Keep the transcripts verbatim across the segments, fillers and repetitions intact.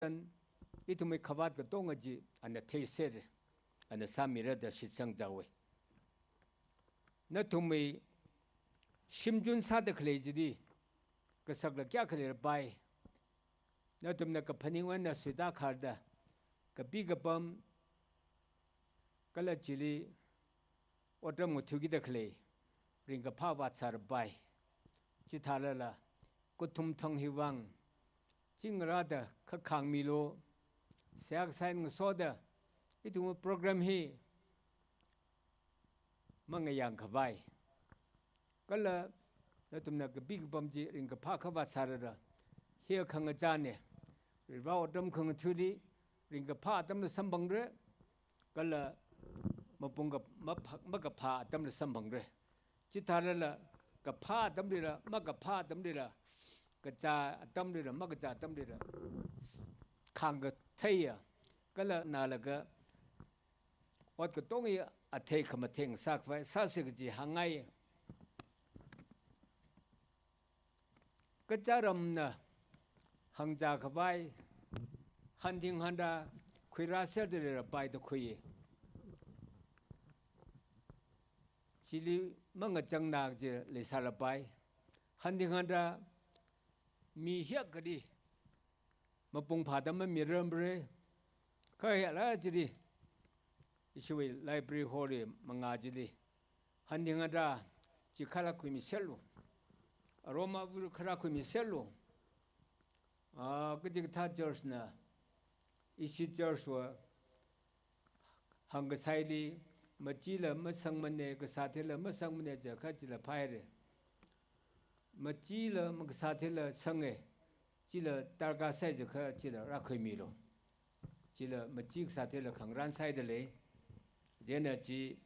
Ithumwui khavāt katonga chi ana theisera, ana sāmira da shitsang chaowa. Nathumwui shimchun sāda khalei chili, kasakla kayākha leirapai. Nathumna kaphaning eina suitākharda, kapi kapam kala chili otram ngathuikida khalei ringkaphā vātsārapai. Chithālala, kathum thang hiwui vang, chingrāda kha khāngmilu, seihā kasā eina ngasoda, ithumwui program hi mangayāng khavai. Kala nathumna kapi kapam chi ringkaphā khavā sārara. Hi khangachāna. Riva otram khangathuili ringkaphā atamla samphangra. Kala mapung ka, mapha-, makaphā atamla samphangra. Chithālala kaphā atamlila, makaphā atamlila, kachā atamlila, makachā atamlila, s-, khāngkatheiya. Kala nalaga ot katonga athei khamatheng sākhavai sāsa kaji hāngngai. Kachā ramna hāngchā khavai, hanthing hanrā khuirāserda leirapai da khui. Chili mangachang nak chi leisālapai. Hanthing hanrā mi hiyākhali mapung phāda mamirarmara. Kha hiyākha chili, ishiwui library hall li mangā chili, hanthing hanrā chi kha rākhuimiserlu. Arom avāli kha rākhuimiserlu. Ah, kachikathā church na, ishi church wui hāngkasaili, machila masangmana, kasā thila masangmana jiakha chila phāhaira. Machila makasā thila sanga, chila darkar sai jiakha chila rākhuimilu. Chila machi kasā thila khangarān saida lei. Chieina chi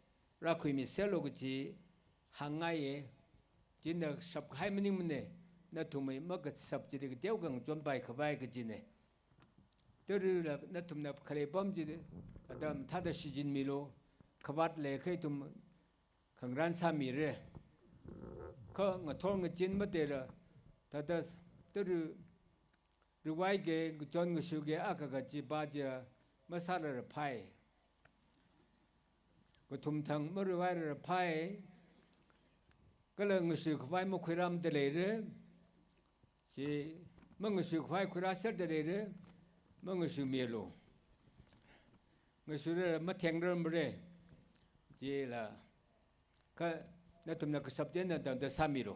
rākhuimiserlu kaji hāngngaiya. Chieina shapkahai maningmana, nathumwui makashap chili kateokha ngachonpai khavai kajina. Taruila nathumna khalei apam chili, atam thāda shichinmilu, khavāt leiakha ithum khangarān sāmira. Kha ngathor ngachin mateila, thāda taru rivai ke, ngachon ngasui ke, akha kaji ba jiakha masālarapai. Kathum thang marivailapai. Kala ngasui khavai makhuirāmada leira. Chi mangasui khavai khuirāserda leira. Mangasuimilu. Ngasuirala mathengrarmara. Chila kha nathumna kashap chieina tangda sāmilu.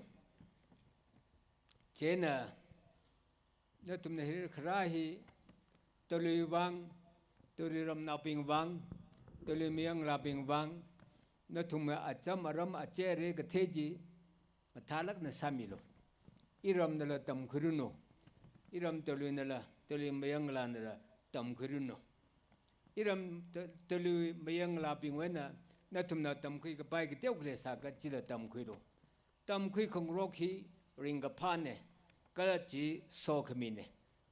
Chieina nathumna hi kharā hi Talui vang, Talui ramnaobing vang, Talui mayanglabing vang, nathumna acham aram ache arei kathei chi mathālākna sāmilu. Iramnala tamkhuiranu. Iram Taluinala, Talui mayanglanala tamkhuiranu. Iram Ta-, Talui mayanglabingwui eina nathumna tamkhui kapai kateokha leisāakha chila tamkhuilu. Tamkhui khangarok hi ringkaphāna, kala chi sokhamina.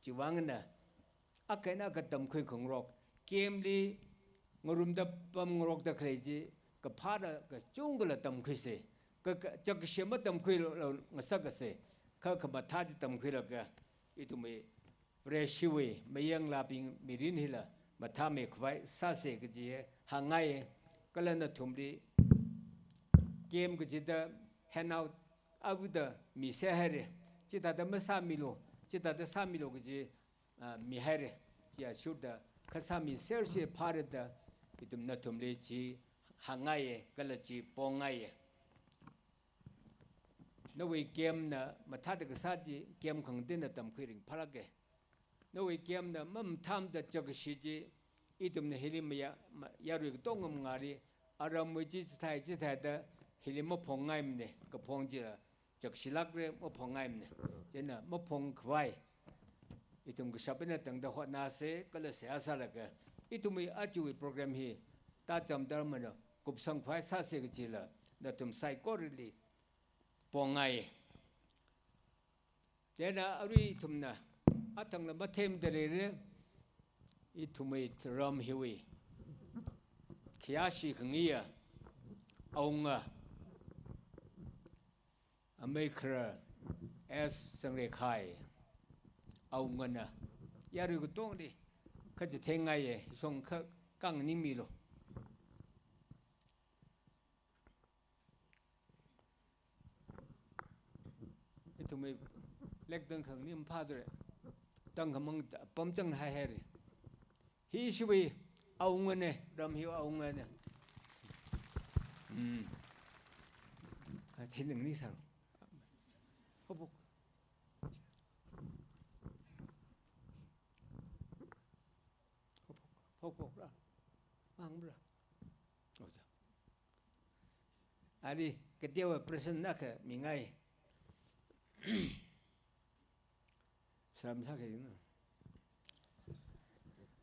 Chiwui vang eina akha eina akha tamkhui khangarok, camp li ngarumda pamngarokda khalei chi, kaphāda kachungkhala tamkhuisa. Ka, ka, chakkashi matamkhuilu, lu, ngasakasa. Kha khamathā chi tamkhuilaga, ithumwui Vareshiwui mayanglabing mirin hila mathāmei khavai sāsa kaji hāngngaiya. Kala nathumli camp kachida handout avāda miserhaira. Chithāda masāmilu, chithāda sāmilu kaji, ah, mihaira. Chi athishurda kha sāmisersi phāra da ithum nathumli chi hāngngaiya, kala chi pongngaiya. Nawui camp na mathāda kasā chi camp khangateina tamkhui ringphālāka. Nawui camp na mamathāmada chakkashi chi, ithumna hili maya, ma-, yarui katonga mangāli, aramwui chi chithai chithaida hili maphongngaimana, kaphong chila chakkashi lākra maphongngaimana. Chieina maphong khavai ithum kashap eina tangda hotnāsa, kala seihā sālaga, ithumwui ajawui program hi tacham darmana kupsang khavai sāsa kajila nathum saikorali pongngai. Chieina arui ithumna athangla mathemda leira, ithumwui ram hiwui khayāshi khangayiya awunga, amei khara S Sangrekhai, awungana yarui katongli kachithei ngaiye, ishong kha khanganingmilu. Ithumwui lekdang khang ni maphadre. Tangkhamang pamchang haihaire. Hi ishiwui awungane, ram hi awungane. Hmm. Athinang ni sar. Hophok. Hophok, hophokra. Mangra. Oja. Ari, kateowa present na khamingai. Salam sāki na.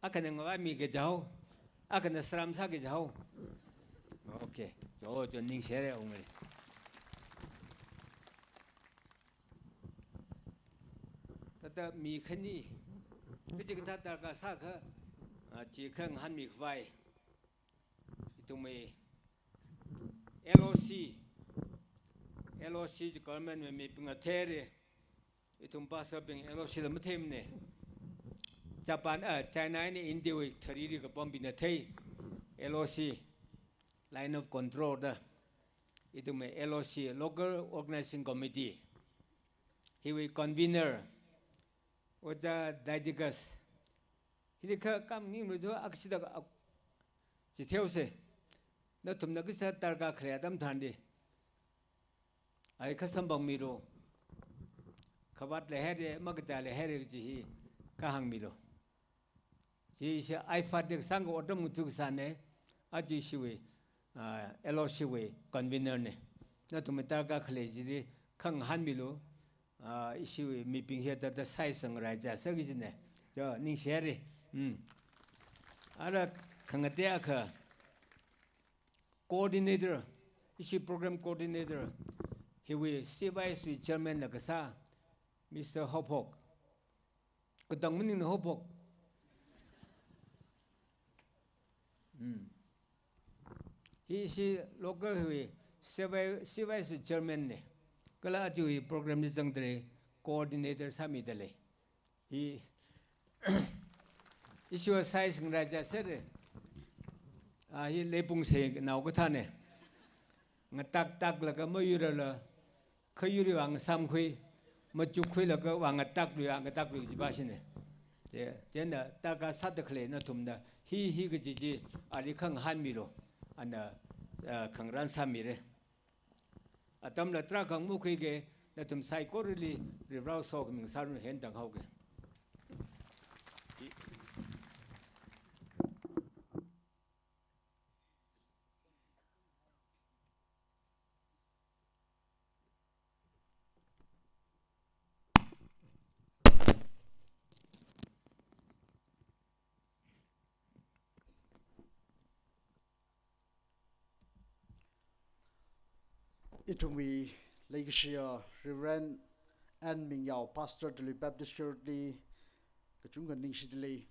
Akhana ngavāmi kajihao. Akhana salam sāki jihao. Okay. Jo, jo ningshire ungre. Thāda mi khani. Kachikathā darkar sākha, ah, chi khangahānmi khavai. Ithumwui L O C, L O C chi government wui mibingna theire. Ithum pastor bing L O C la matheimane. Japan, ah, China eina India wui tharili kapambingna thei. L O C, Line of Control da. Ithumwui L O C, Local Organizing Committee. Hiwui convener, Oja Didicus. Hili kha khanganinglu jo, akshida ak-, chitheose. Nathumna kashida darkar khalei atam tharanli. Ai kha samphangmilu. Khavāt leihaire, makacha leihaire kaji hi kha hāngmilu. Chi ishi I F A D kasang ka otram ngathuk sāne, aja ishiwui, ah, L O C wui convener ne. Nathumwui darkar khalei chili khangahānmilu, ah, ishiwui mibing hi thāda saisangraichasa kajine. Jo, ningshire. Hmm. Ara khangatei akha coordinator, ishi program coordinator, hiwui C Y S wui chairman na kasā, Mister Hophok. Katang maningna Hophok. Hmm. Hi ishi local hiwui C Y, C Y S chairman ne. Kala aja hi program li zangdalei coordinator sāmidalei. Hi ishiwui saisangraichasere. Ah, hi Leipung seinao kathāne. Ngatak taklaga mayurala, khayurli vāngasāmkhui, machukkhuilaga vāngataklui, vāngataklui kajipa shine. Chi, chieina darkar sāda khalei nathumna hi, hi kaji chi ali khangahānmilu, ana, ah, khangarān sāmire. Atamla tarākha makhuiki, nathum saikorali Varivara sokhami ngasāranu, hen tanghaoki. Ithumwui leikashiya Reverend N Mingyao, Pastor Tuli Baptist Church li kachungkha ningshidalei.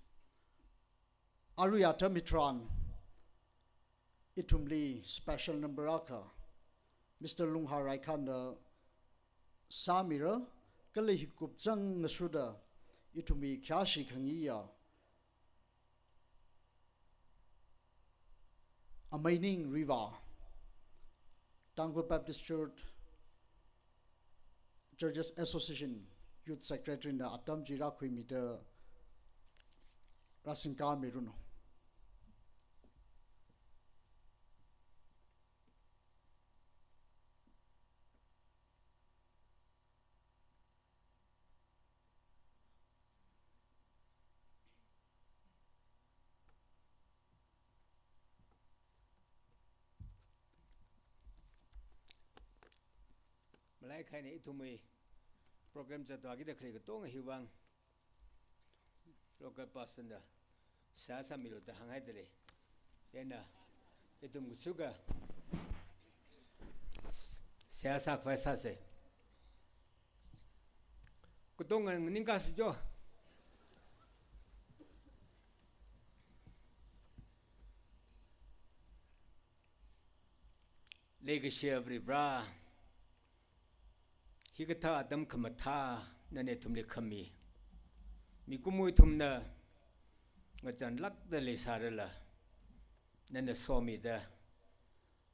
Arui atam hitharan ithumli special number akha, Mister Lungha Raikhanna sāmira, kala hi kupchang ngasuda ithumwui khayāshi khangayiya Ameining Riva, Tangkhul Baptist Church, Churches Association Youth Secretary na atam chi rākhuimida rāsingkamiranu. Malaikhaina ithumwui program zatwa kida khalei katonga hiwui vang local pastor na seihā sāmilu da hānghaidalei. Chieina ithum kashukha seihā sākhavai sāse. Katonga nganingkāsa jo. Leikashiya Varivara, hikathā atam khamathā nana ithumli khami. Mikumo ithumna ngachānlākda leisārala, nana somida,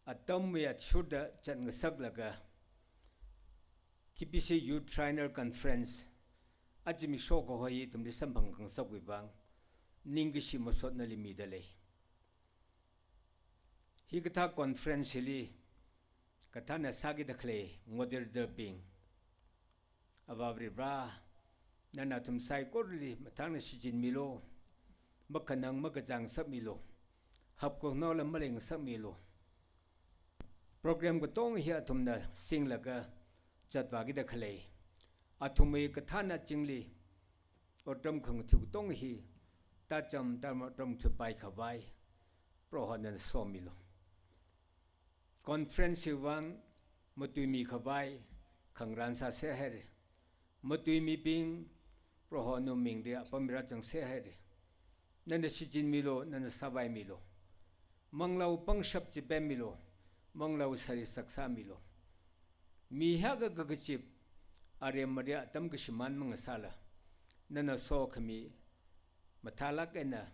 atamwui athishurda zatngasaklaga, T B C Youth Trainer Conference, aja mi shokkahai ithumli samphang khangasakwui vang, ningkashi masot nali midalei. Hikathā conference hili, kathānna sākida khalei ngateirdarbing, Avā Varivara, nana athum saikorali mathālāk eina shichinmilu, makhanang makazā ngasakmilu, hapkhoknala maleingasakmilu. Program katonga hi athumna singlaga zatvākida khalei, athumwui kathānna chingli otram khangatha katonga hi, tacham tacham otram thuipai khavai, Proho nana somilu. Conference hiwui vang matuimi khavai khangarān sāser haira. Matuimibing, Proho nawui mingli apam rāzangser haira. Nana shichinmilu, nana sāvaimilu. Manglāwui pangshap chipemmilu, manglāwui sari saksāmilu. Mi hiyākha kakazip, aremali atam kashimān mangasāla, nana sokhami mathālāk eina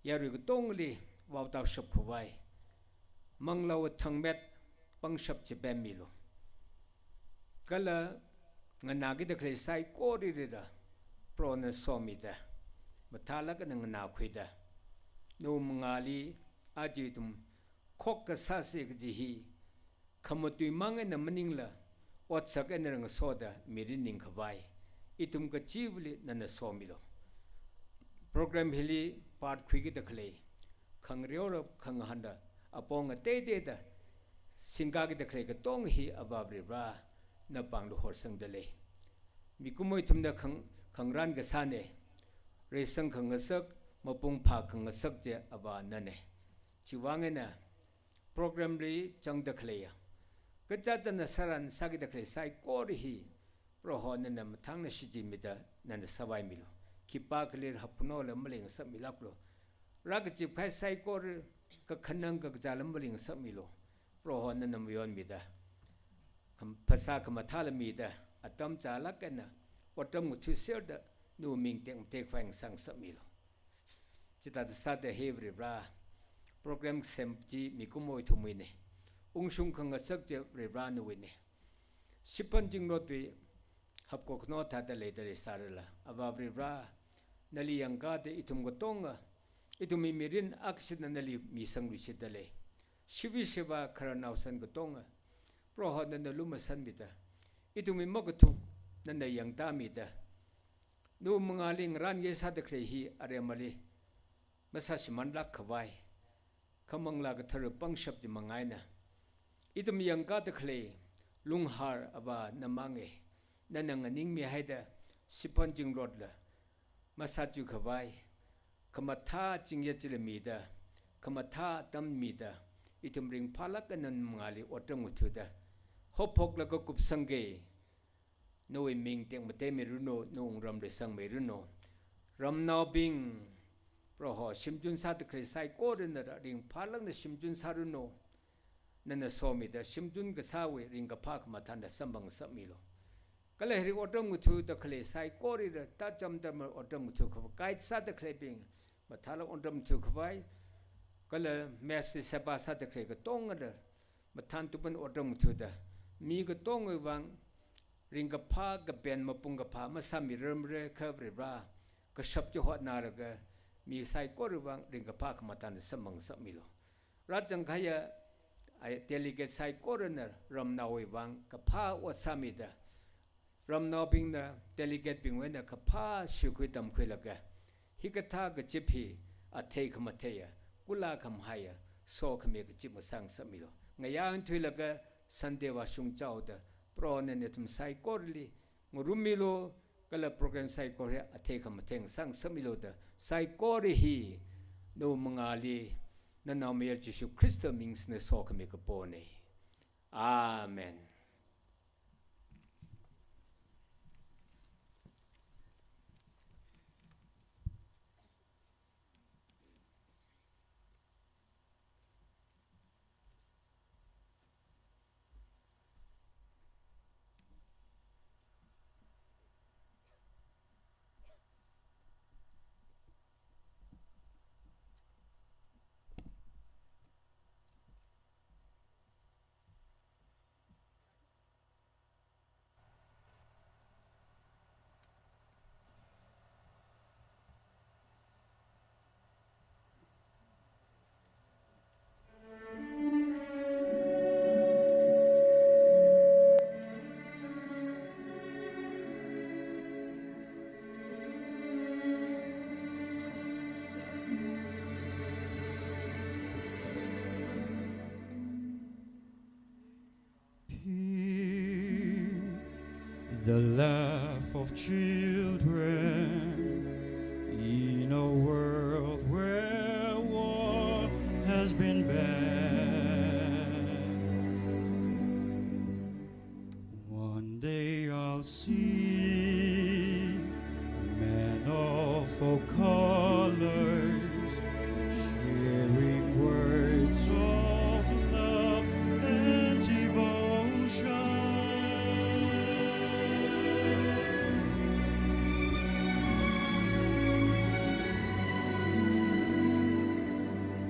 yarui katongali vaotāshap khavai, manglāwui thangmet pangshap chipemmilu. Kala nganākida khalei saikorilila, Proho nana somida, mathālāk eina nganākhuida, nawui mangāli aja ithum khokkha sāsa kaji hi, khamatui mang eina maningla, otsak eina ngasoda mirin ning khavai, ithum kachivali nana somilu. Program hili part khuikida khalei, khangareo khangahanla, apong ateiteida singkakida khalei katonga hi Avā Varivara, napāngli horsangdalei. Mikumo ithumna khang, khangarān kasāna, reisang khangasak, mapung phā khangasak chi Avā nana. Chiwui vang eina, program li zangda khaleiya, kazātna sārān sākida khalei saikora hi, Proho nana mathālāk eina shichinmida, nana sāvaimilu. Khipākhali hapkhoknala maleingasakmilāklu. Rākazip kahai saikora, kakhanang kakazāla maleingasakmilu. Proho nana mayonmida, kham-, phasā khamathāla mida, atam chālāk eina otram ngathaserda, nawui ming tekmatei khavai ngasāngasakmilu. Chithāda sāda he Varivara, program kasem chi mikumo ithumwuina. Ungshung khangasak chi Varivara nawuina. Shiphan zingrotwui hapkhokno thāda leida leisārala, Avā Varivara, nali yangkāda ithum katonga, ithumwui mirin akshitna nali misangluishitdalei. Shivi shiva khararnao san katonga, Proho nana lumashanmida, ithumwui makathuk nana yangtāmida, nawui mangāli ngarān ngasāda khalei hi aremali masāshimānlāk khavai, kha Manglā Katharawui pangshap chi manga eina, ithum yangkāda khalei lunghār Avā namānga, nana nganingmihaida, shiphan zingrotla masāchui khavai, khamathā chingya chila mida, khamathā atam mida, ithum ringphālāk eina nawui mangāli otram ngathada, haophoklaga kupsangga, nawui ming tekmateimiranu, nawui wungram reisangmiranu. Ramnaobing, Proho, shimzun sāda khalei saikorana ringphālāk eina shimzun sāranu. Nana somida shimzun kasāwui ringkaphā khamathānda samphangngasakmilu. Kala hili otram ngathada khalei saikorali, tacham tacham otram ngatha khavai, guide sāda khaleibing, mathālāk otram ngatha khavai, kala mess li seba sāda khalei katongala, mathān tuphan otram ngathada, mi katongawui vang ringkaphā kapen mapung kaphā masāmirarmara kha Varivara, kashap chi hotnālaga, mi saikorawui vang ringkaphā khamathān samphang ngasakmilu. Rāzang kahaiya, ai, delegate saikorana ramnaowui vang kaphā ot sāmida, ramnaobingna delegate bingwui eina kaphā shikhui tamkhuilaga, hikathā kazip hi athei khamatheiya, kula khamahaiya, sokhami kazip ngasāngasakmilu. Ngayā eina thuilaga Sunday vāshung chaoda, Proho nana ithum saikorali ngarummilu, kala program saikora hi athei khamathei ngasāngasakmilu da, saikora hi nawui mangāli, nanaomayara Jishu Khrista ming singda sokhami kapona. Amen. The laugh of children in a world where war has been banned. One day I'll see men of all colors sharing words of love and devotion.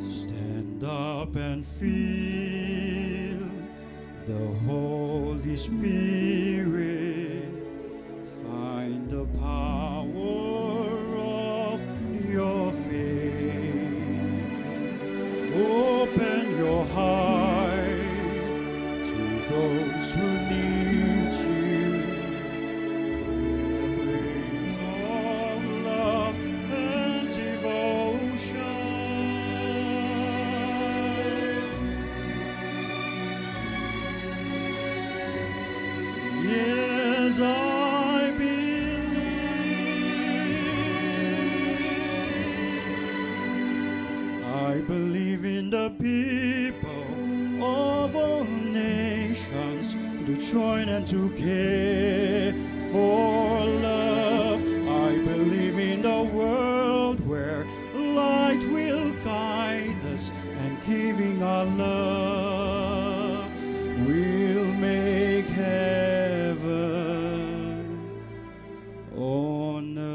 Stand up and feel the Holy Spirit. Find the power of your faith. Open your heart to those who need you. In the place of love and devotion. Yes, I believe. I believe in the people of all nations to join and to care for love. I believe in the world where light will guide us, and giving our love will make heaven on earth.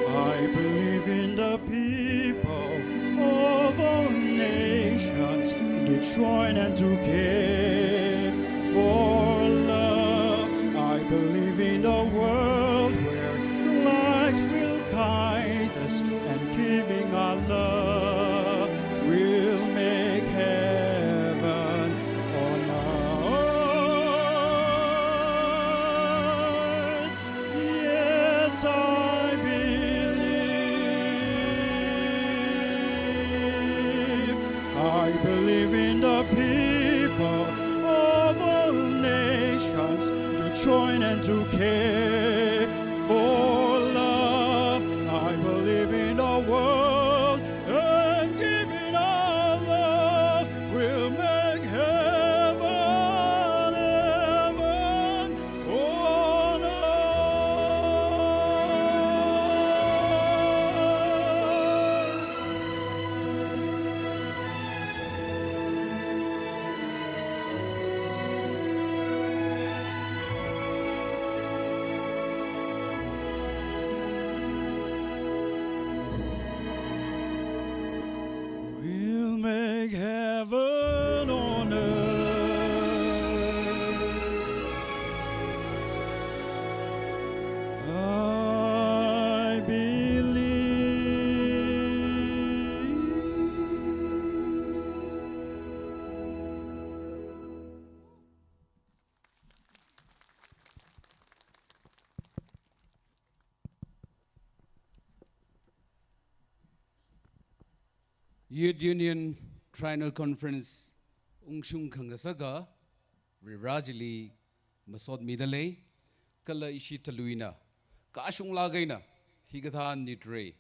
I believe in the people of all nations to join and to care for love. I believe in a world where light will guide us, and giving our love will make heaven on earth. Yes, I believe. I believe in the people of all nations to join and to care for love. I believe in the world, and giving our love will make heaven, heaven on earth. Will make heaven on earth. I believe. Youth Union Triennial Conference ungshung khangasaka Varivara chili masotmida lei, kala ishi taluina kashunglāk eina hikathā nitrei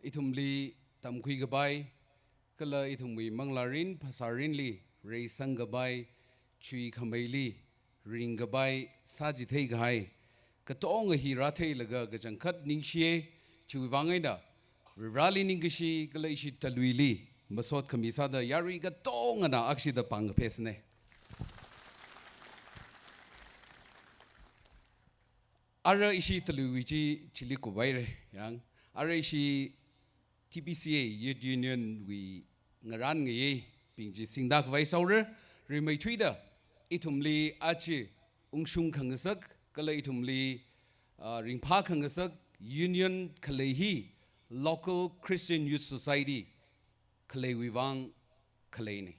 ithumli tamkhui kapai, kala ithumwui manglārin phasārinli reisang kapai, chuikhameili ringkapai sāchithei kahai katonga hi rātheilaga kachangkhat ningshiya. Chiwuivang eina Varivarali ningkashi kala ishi taluili masot khami sāda yarui katongana akshida pāng kaphesne. Ara ishi taluiwui chi chili kup haire, yang. Ara ishi T B C A Youth Union wui ngarān ngayeibing chi singda khavai sāhaora. Rimeithuida ithumli aja ungshung khangasak, kala ithumli, ah, ringphā khangasak union khalei hi local Christian Youth Society khaleiwui vang khaleina.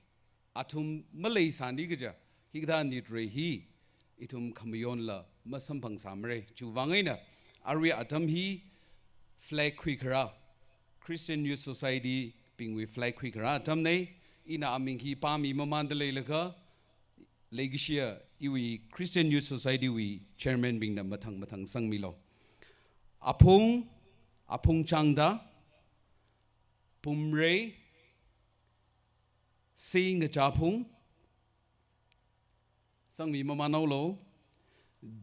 Athum maleisāni kaja, hikathā nitrei hi ithum khamayonla masamphangsāmara. Chiwuivang eina arui atam hi flag khuikharā, Christian Youth Society bingwui flag khuikharā atamna. Ina aming hi pāmi mamanda leilakha, leikashiya iwui Christian Youth Society wui chairman bingna mathang mathang sangmilu. Aphung, Aphung Changda, Pumrei, Singachāphung, sangmi mamanhaolu,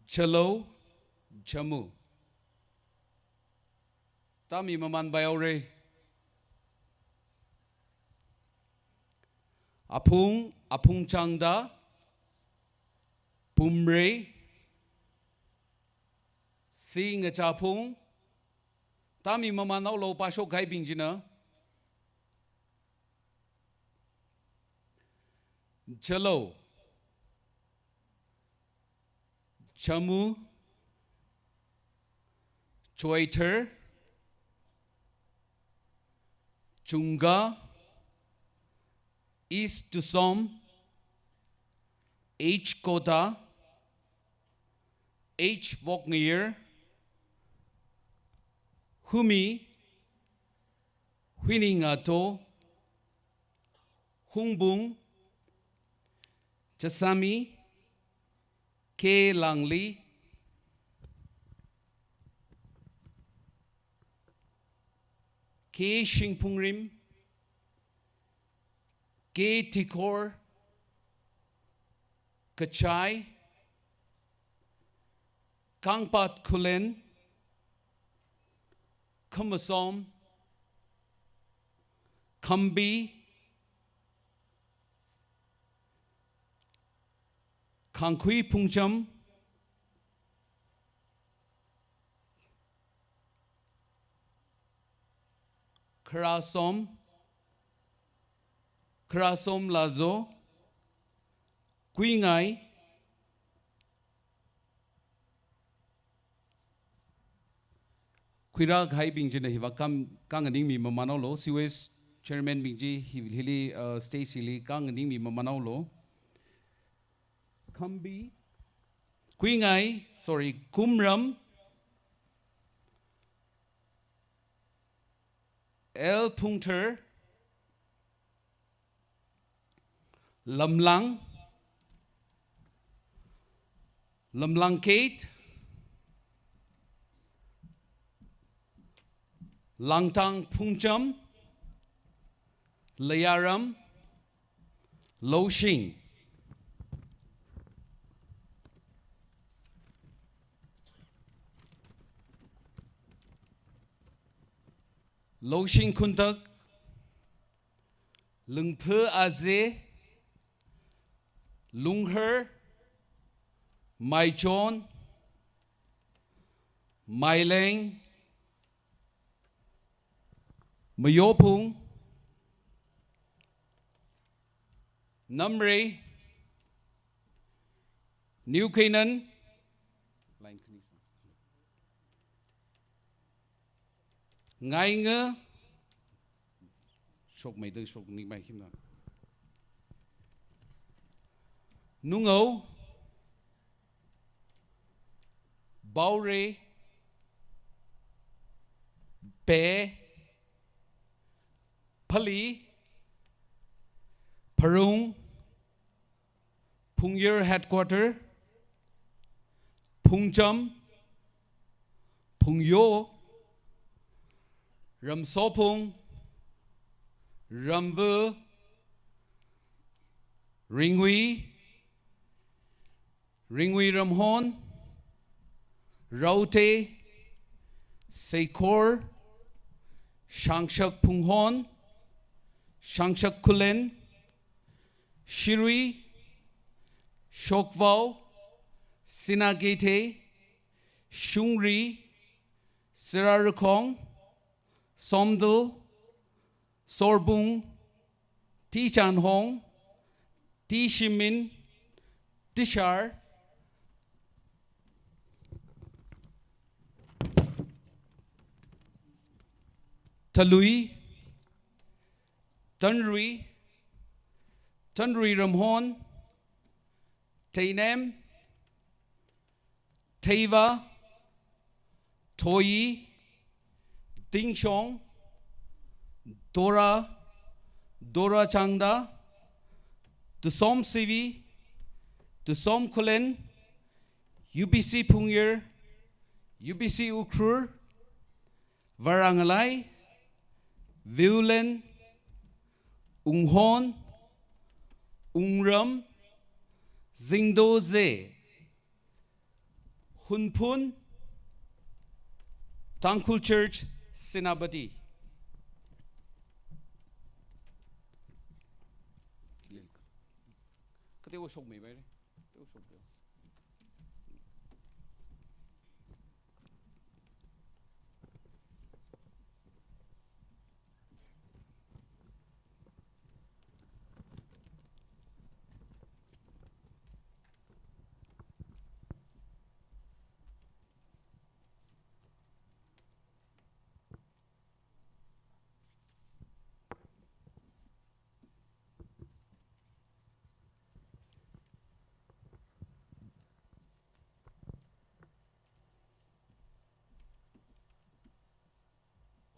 Chalo, Chamu. Tāmi mamanpaihaora. Aphung, Aphung Changda, Pumrei, Singachāphung, tāmi mamanhaolu, pāshok kahaibing china. Chalo, Chamu, Choithar, Chungkha, East Tusom, H Kota, H Wokngayar, Humi, Huiningato, Hungpung, Chasami, K Langli, K Shingphungrim, K Tikor, Kachai, Kangpat Khullen, Khamasom, Khambi, Khangkhui Phungcham, Kharasom, Kharasom Lazo, Kuingai, khuirā kahaibing china hiva kam, kanganingmi mamanhaolu, C Y S chairman bing chi hi, hili, uh, Stacy li kanganingmi mamanhaolu. Khambi, Kuingai, sorry, Kumram, L Phungthar, Lamlang, Lamlang Kate, Langtang Phungcham, Layaram, Loushing. Loushing Khuntak, Lungphu Aze, Lunghar, Maichon, Maileng, Mayophung, Namrei, New Canaan, Ngainga, shokmeida shokningmei khimna. Nungao, Baore, Pe, Phali, Pharung, Phungyar Headquarter, Phungcham, Phungyo, Ramsophung, Ramvu, Ringui, Ringui Ramhon, Raute, Seikor, Shangshak Phunghon, Shangshak Khullen, Shirui, Shokvao, Sinagete, Shungri, Sirarakhong, Somdal, Sorbung, Tichanhong, T Shimin, Tishar, Talui, Tanrui, Tanrui Ramhon, Teinem, Theiva, Thoyi, Tingshong, Dora, Dora Changda, Tusom Sivi, Tusom Kulen, U B C Phungyer, U B C Ukhrul, Varangalai, Viulen, Unghon, Ungram, Zingdoze, Hunphun, Tangkhul Church, Senapati. Katewa shokmei bai re. Katewa shokmei.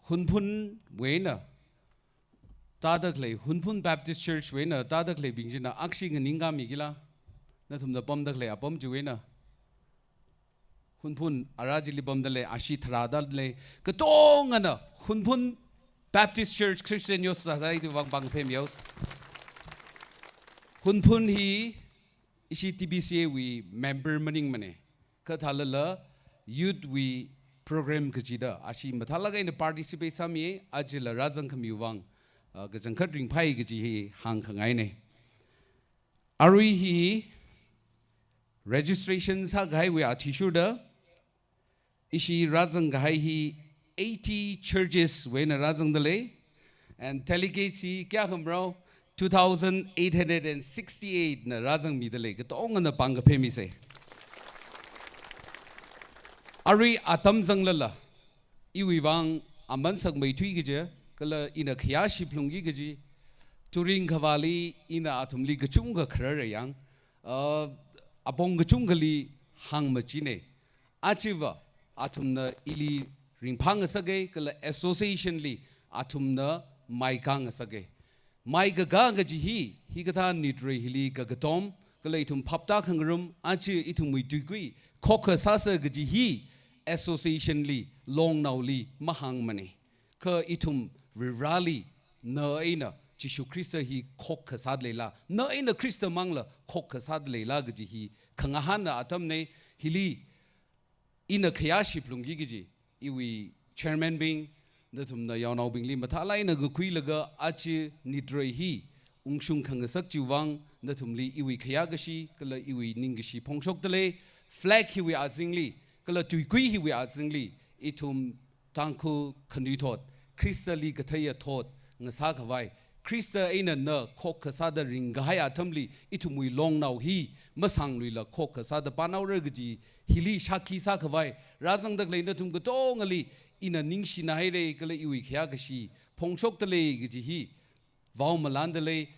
Hunphunwui eina tāda khalei, Hunphun Baptist Church wui eina tāda khaleibing china akhashi nganingkāmi kila? Nathumna pamda khalei apam chiwui eina. Hunphun ara chili pamda lei, ashi tharāda lei, katongana Hunphun Baptist Church Christian Youth Society vang pāngphemihaosa. Hunphun hi ishi T B C A wui member maningmane. Kha thālala youth wui program kachida ashi mathālāk eina participate sāmi, ajala rāzangkhamiwui vang, ah, kachangkhat ringphai kaji hi hāngkhangaine. Arui hi registration sākahaiwui athishurda ishi rāzangkahai hi eighty churches wui eina rāzangda lei. And delegates hi kayākha marao? Two thousand eight hundred and sixty-eight na rāzangmida lei, katongana pāngkaphemise. Arui atam zanglala, iwui vang aman sakmeithui kaji, kala ina khayāshi phalungki kaji, turing khavāli ina athumli kachungkha kharar yang, uh, apong kachungkhali hāngmachine. Ajava athumna ili ringphāngasake, kala association li athumna maikāngasake. Maikakā kaji hi, hikathā nitrei hili kakatom, kala ithum phaptākhangarum, aja ithumwui tuikui khokkha sāsa kaji hi association li, longnaoli mahāngmane. Kha ithum Varivarāli, na eina Jishu Khrista hi khokkha sāda leila, na eina Khrista mangla khokkha sāda leila kaji hi khangahāna atamne. Hili ina khayāshi phalungki kaji, iwui chairman bing, nathumna yaonaobingli mathālāk eina ngakhuilaga aja nitrei hi ungshung khangasak chiwui vang nathumli iwui khayākashi kala iwui ningkashi phongshokda lei. Flag hiwui azingli, kala tuikui hiwui azingli, ithum Tangkhul khanuithot, Khristali katheiya thot ngasākhavai, Khrista eina na khokkha sāda ringkahai atamli ithumwui longnao hi masangluila khokkha sāda pānhaora kaji hili shākhi sākhavai rāzangda khalei nathum katongali ina ningshina haire, kala iwui khayākashi phongshokda lei kaji hi vaomalanda lei.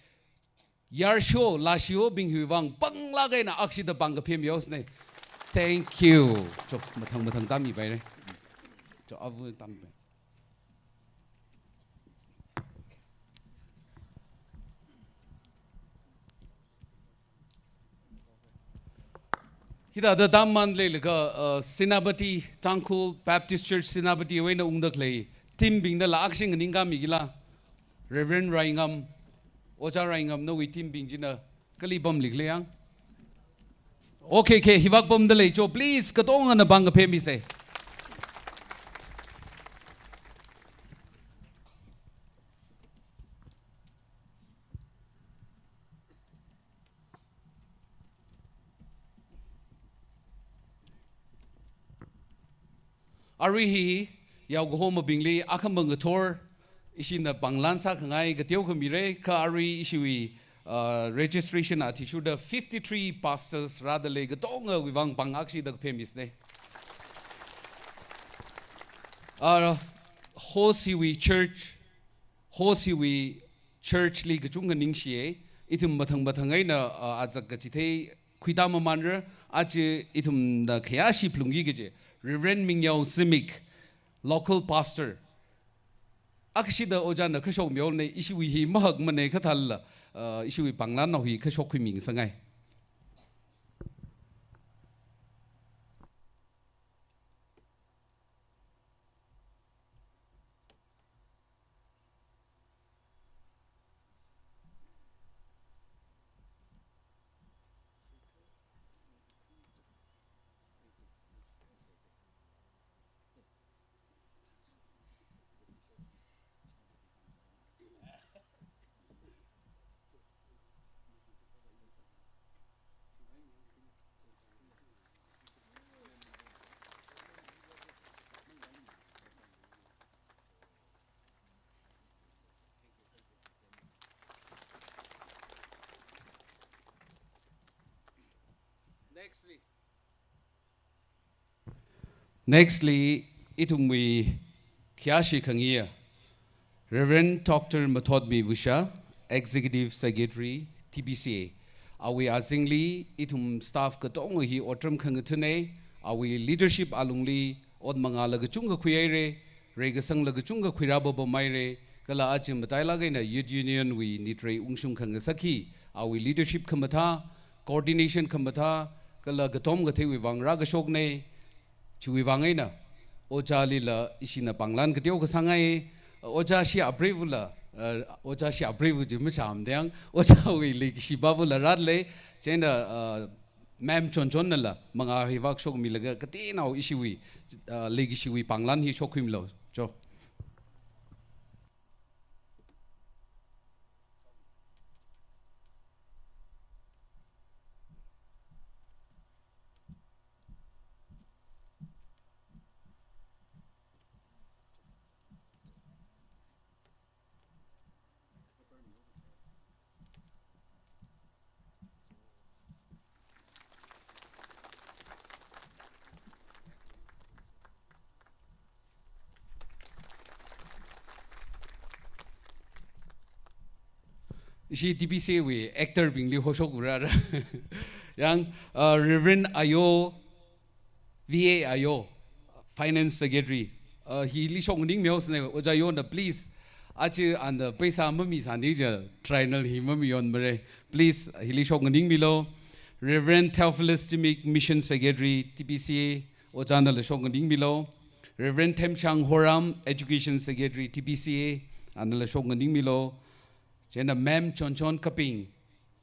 Yarsho, lashiobing hiwui vang panglāk eina akhashida pāngkaphemihaosne. Thank you. Cho, mathang mathang tāmipaire. Cho, avu tāmipai. Hithāda tāmān leilaga, uh, Senapati, Tangkhul Baptist Church Senapati wui eina ungda khalei team bingdala akhashing nganingkāmi kila? Reverend Raingam, Ojā Raingam, nawui team bing china kali pamli khala yang? Okay, okay, hivāk pamda lei cho, please, katongana pāngkaphemise. Arui hi yaokahomabingli akhama ngathor ishina pānglan sākhangai kateokha mire, kha arui ishiwui Uh, registration athishurda fifty-three pastors rāda lei, katongawui vang pāng akshida kaphem misne. Uh, host hiwui church, host hiwui church li kachungkha ningshiye. Ithum mathang mathang eina, uh, azak kachithei khuida mamanra, aja ithumna khayāshi phalungki kaje Reverend Mingyao Zimik, local pastor. Akshida ojāna kashok mihaole, ishiwui hi mahak mane kathāla, uh, ishiwui pānglan nao hi kashok khuimi ngasangai. Nextly. Nextly, ithumwui khayāshi khangayi, Reverend Doctor Mathotmi Vusha, Executive Secretary, T B C A. Awui azingli ithum staff katonga hi otram khangathane, awui leadership alungli ot mangāla kachungkha khuihaire, reikasangla kachungkha khuirāpapamhaire, kala aja matailāk eina Youth Union wui nitrei ungshung khangasak hi, awui leadership khamathā, coordination khamathā, kala katom katheiwui vang rākashokne, chiwui vang eina, ojālila ishina pānglan kateo kasāngai, ojā shi apreivula, uh, ojā shi apreivu chi masham deng, ojāwui leikashi pāvula rāle, chieina, uh, Ma'am Chonchonnala, mangā hi vākashokmilaga, kateonao ishiwui, uh, leikashiwui pānglan hi shokkhuimilu, cho. Ishi T B C A wui actor bingli hoshok urara. Yang, uh, Reverend Ayo, V A Ayo, Finance Secretary, uh, hili shok nganingmihaosne, Ojā Ayona, please. Aja anda paisa mamisāni ja, triennial hi mamiyonmare. Please, hili shok nganingmilu. Reverend Theophilus Zimik, Mission Secretary, T B C A, ojānala shok nganingmilu. Reverend Themshang Horam, Education Secretary, T B C A, anala shok nganingmilu. Chieina Ma'am Chonchon Kaping,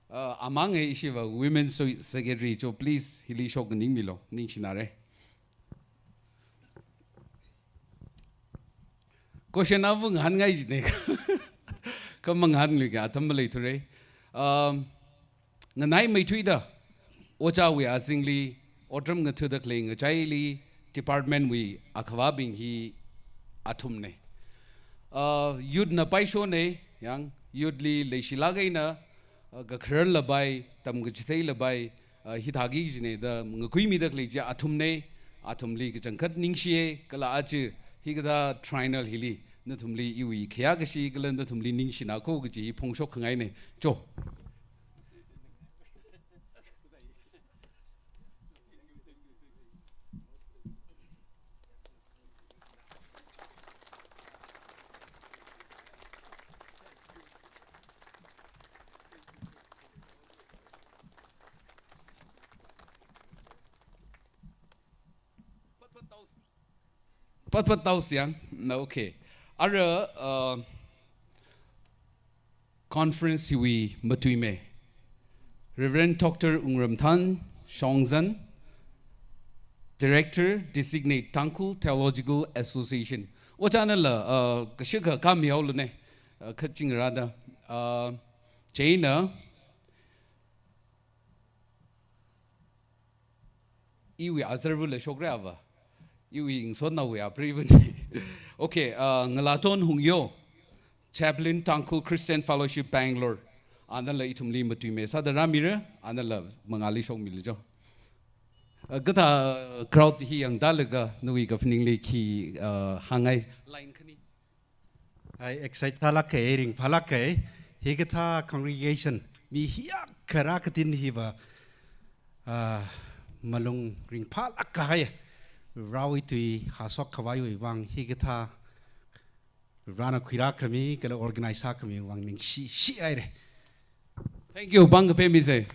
uh, amang e ishiva Women So-, Secretary, cho please, hili shok nganingmilu, ningshinare. Question abu ngahānngai jine. Kha mangahānluike, atam maleithura. Um, nganaimeithuida, ojāwui azingli, otram ngathada khalei ngachaili, department wui akhavābing hi athumne. Uh, youth na paishone, yang, youth li leishilāk eina, uh, kakharar labai, tamkachithei labai, uh, hithāki jine da ngakhuimida khalei chi athumne, athumli kachangkhat ningshiye, kala aja hikathā triennial hili, nathumli iwui khayākashi, kala nathumli ningshina ko kaji hi phongshok khangaine, cho. Pat pat tao siang. Na, okay. Ara, uh, conference hiwui matuime. Reverend Doctor Wungramthan Shongzan, Director Designate Tangkhul Theological Association. Ojānala, uh, kashikha kamihaolune, uh, kachingrada. Uh, chieina, iwui azarvula shokra ava. Iwui ingsotnaowui apreivane. Okay, uh, Ngalaton Hungyo, Chaplain Tangkhul Christian Fellowship Bangalore. anala ithumli matuimei sāda rāmira, anala mangāli shokmilu jo. Uh, kathā crowd hi yangda laga nawui kaphaningli khi, uh, hāngngai line khani. Ai, excite sālāka, ringphālāka. Hikathā congregation mi hiyākha rākatin hiva, ah, malung ringphālāk kahai. Rawi tui hāshok khavaiwui vang hikathā rāna khuirā khami, kala organize sā khami vang ningshi, shi haira. Thank you, bang kape mi se.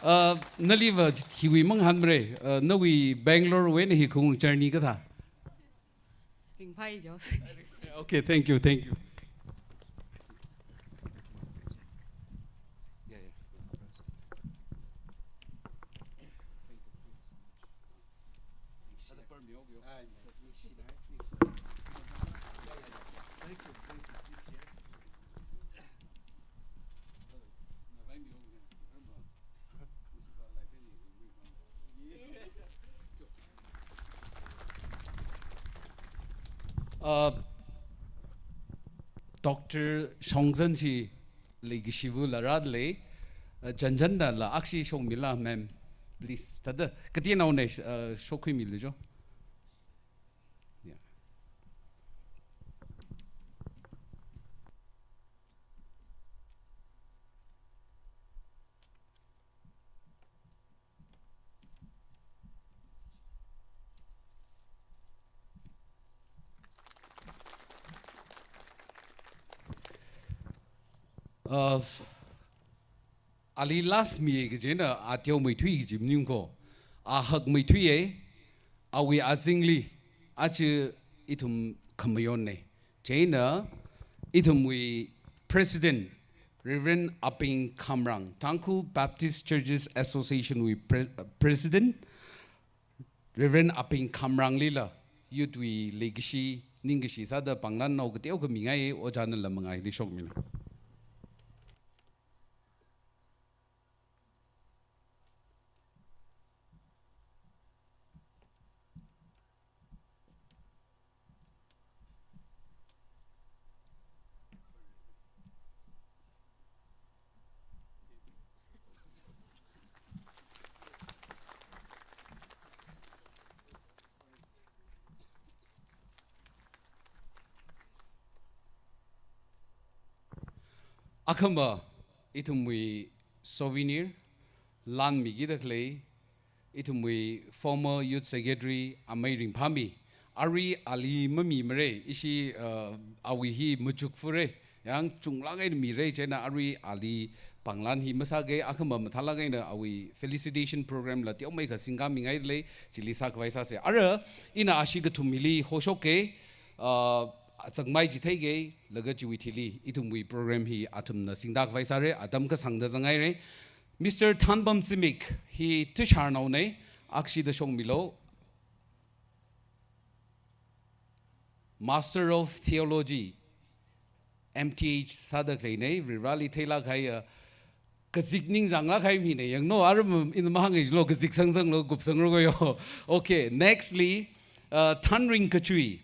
Uh, naliva hiwui mangahānmara, uh, nawui Bangalore wui eina hi khaung journey kathā. Ringphai jo. Okay, thank you, thank you. Uh, Doctor Shongzan chi leikashiva la rāda lei, uh, chānchānda la akhashi shokmila, ma'am, please. Thāda kateonaona, uh, shokkhuimilu jo. Yeah. Uh, ali last mi kajina, a teomeithui kaji maningko. A hakmeithuiya, awui azingli, aja ithum khamayonna. Chieina, ithumwui President, Reverend Aping Khamrang, Tangkhul Baptist Churches Association wui Pre-, President, Reverend Aping Khamrang lila, youth wui leikashi, ningkashi sāda pānglan nao kateokha mingai, ojānala mangāli shokmina. Akhama, ithumwui souvenir, lan mikida khalei, ithumwui former youth secretary amei Ringphami, arui ali mamimara, ishi, uh, awui hi machukfura, yāng chunglāk eina mira, chieina arui ali pānglan hi masāka, akhama mathālāk eina awui felicitation program la teomeikha singkā mingaida lei, chili sākhavai sāsa. Ara, ina ashi kathum hili hoshoka, uh, zangmai chitheika, laga chiwui thili, ithumwui program hi athumna singda khavai sāra, atam kasāngda zanghaira. Mister Thanbam Zimik, hi Tisharnaona, akhashida shokmilu. Master of Theology, M T H sāda khaleina, Varivarali theilāk kahai, uh, kazik ningzanglāk kahai mina, yangno, aram ina mahāngai lo, kazik sangsanglo, kupsangroko yo. Okay, nextly, uh, Thanring Kachui,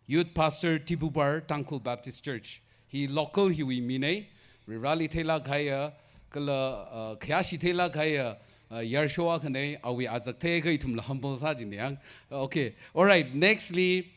Youth Pastor Tibupar, Tangkhul Baptist Church. Hi local hiwui mina, Varivarali theilāk kahai, kala, uh, khayāshi theilāk kahai, uh, yarsho akhana, awui azak theiakha ithumla humble sāchina yāng. Okay, all right, nextly,